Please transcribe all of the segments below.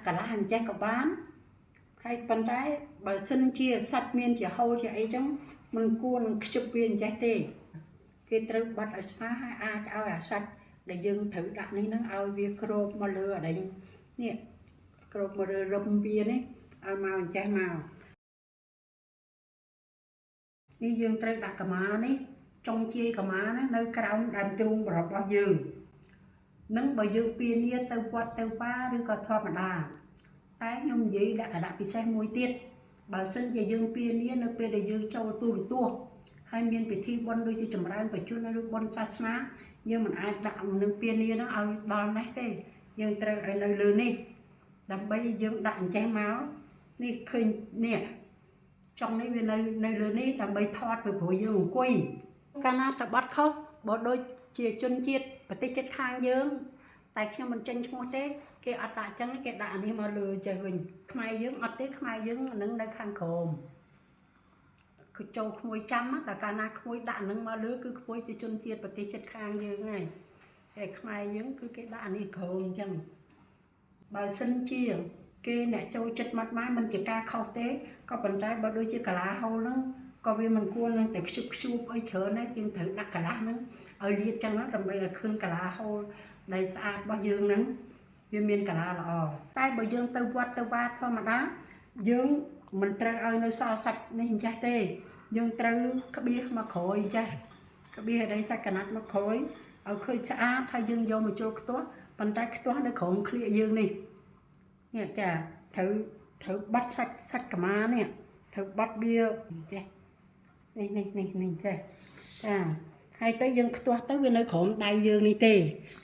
កន្លះអញ្ចេះក៏បានហើយប៉ុន្តែបើសិនជាសាច់មានជាហូលជាអីចឹងមិនគួរនឹងខ្ជិបវាអញ្ចេះទេគេត្រូវបត់ឲ្យស្មើហើយអាចឲ្យអាសាច់ដែលយើងត្រូវដាក់នេះហ្នឹងឲ្យវាគ្របមកលើអានេះនេះគ្របមកលើរឹមវានេះឲ្យមកអញ្ចេះមកនេះយើងត្រូវដាក់កម្មានេះចុងជាយកម្មាហ្នឹងនៅក្រោមដើមទ្រូងរបស់យើងនឹងបើយើងពៀនាទៅវត្តទៅបាឬក៏ធម្មតាតែខ្ញុំនិយាយលក្ខណៈពិសេសមួយទៀតបើសិនជាយើងពៀនានៅពេលដែលយើងចូលទូរទស្សន៍ហើយមានពិធីបុណ្យដូចជាចម្រើនបច្ចុប្បន្នឬបុណ្យសាសនាយើងមិនអាចដាក់នឹងពៀនាហ្នឹងឲ្យដល់នេះទេយើងត្រូវឲ្យនៅលើនេះដើម្បីយើងដាក់អញ្ចេះមកនេះឃើញនេះចុងនេះវានៅលើនេះដើម្បីថតពីព្រោះយើងអង្គុយកាលណាតបត់ខុសបើដូចជាជនជាតិប្រទេសជិតខាងយើងតែខ្ញុំមិនចេញឈ្មោះទេគេអត់ដាក់ចឹងគេដាក់អានេះមកលើចេះវិញខ្មែរយើងអត់ទេខ្មែរយើងនឹងនៅខាងក្រោមគឺចូលក្មួយចាំតែកាលណាក្មួយដាក់នឹងមកលើគឺក្មួយជាជនជាតិប្រទេសជិតខាងយើងហើយតែខ្មែរយើងគឺគេដាក់អានេះក្រោមអញ្ចឹងបើសិនជាគេអ្នកចូលចិត្តមាត់ម៉ែមិនជាការខុសទេក៏ប៉ុន្តែបើដូចជាកាឡាហូលហ្នឹងក៏វាមិនគួរនឹងតែខ្ជិបខ្ជួបអីច្រើនដែរជាងត្រូវដាក់កាឡាហ្នឹងឲ្យលាតចឹងដើម្បីឲ្យឃើញកាឡាហូលដែលស្អាតរបស់យើងហ្នឹងវាមានកាឡាល្អតែបើយើងទៅវត្តទៅវាធម្មតាយើងមិនត្រូវឲ្យនៅសល់សាច់នេះអញ្ចេះទេយើងត្រូវក្បៀសមកក្រោយអញ្ចេះក្បៀសឲ្យសាច់កណាត់មកក្រោយឲ្យឃើញស្អាតហើយយើងយកមកជុលខ្ទាស់ប៉ុន្តែខ្ទាស់នៅក្រោមក្លៀកយើងនេះនេះចាត្រូវបត់សាច់កម្មានេះត្រូវបត់វាអញ្ចេះនេះនេះនេះនេះចេះចាហើយទៅយើងខ្ទាស់ទៅវានៅក្រោមដៃយើងនេះទេ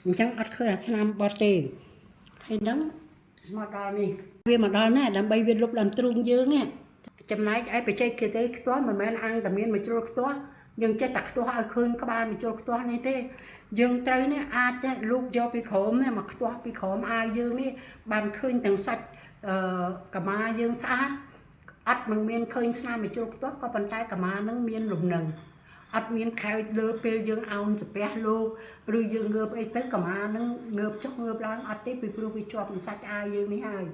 អញ្ចឹងអត់ឃើញអាស្នាមបត់ទេហើយហ្នឹងមកដល់នេះវាមកដល់ណាដើម្បីវាលុបដើមទ្រូងយើងនេះចំណែកឯបច្ចេកទេសខ្ទាស់មិនមែនអាំងតែមានមួយជ្រុលខ្ទាស់យើងចេះតែខ្ទាស់ឲ្យឃើញក្បាលមួយជ្រុលខ្ទាស់នេះទេយើងត្រូវនេះអាចលូកយកពីក្រោមនេះមកខ្ទាស់ពីក្រោមអាវយើងនេះបានឃើញទាំងសាច់កម្មាយើងស្អាតអត់មិនមានឃើញស្នាមមួយជ្រុលខ្ទាស់ក៏ប៉ុន្តែកម្មានឹងមានលំនឹងអត់មានខែកលើពេលយើងអោនសាពះលោកឬយើងងើបអីទៅកម្មានឹងងើបចុះងើបឡើងអត់ទេពីព្រោះវាជាប់នឹងសាច់អាវយើងនេះហើយ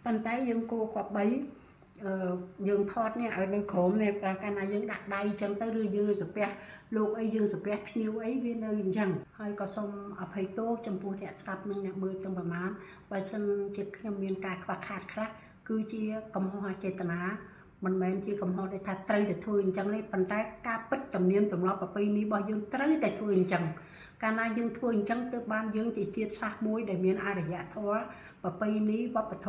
ប៉ុន្តែយើងគួរគប្បីយើងថតនេះឲ្យនៅក្រោមនេះកាលណាយើងដាក់ដៃអញ្ចឹងទៅឬយើងសាពះលោកអីយើងសាពះភ្ញៀវអីវានៅអញ្ចឹងហើយក៏សូមអភ័យទោសចំពោះអ្នកស្ដាប់និងអ្នកមើលទាំងប្រមាណបើសិនជាខ្ញុំមានការខ្វះខាតខ្លះគឺជាកំហុសអចេតនាមិនមែនជាកំហុសដែលថាត្រូវតែធ្វើអញ្ចឹងទេប៉ុន្តែការពិតទំនៀមទម្លាប់ប្រពៃណីរបស់យើងត្រូវតែធ្វើអញ្ចឹងកាលណាយើងធ្វើអញ្ចឹងទើបបានយើងជាជាតិសាសន៍មួយដែលមានអរិយធម៌ប្រពៃណីវប្បធម៌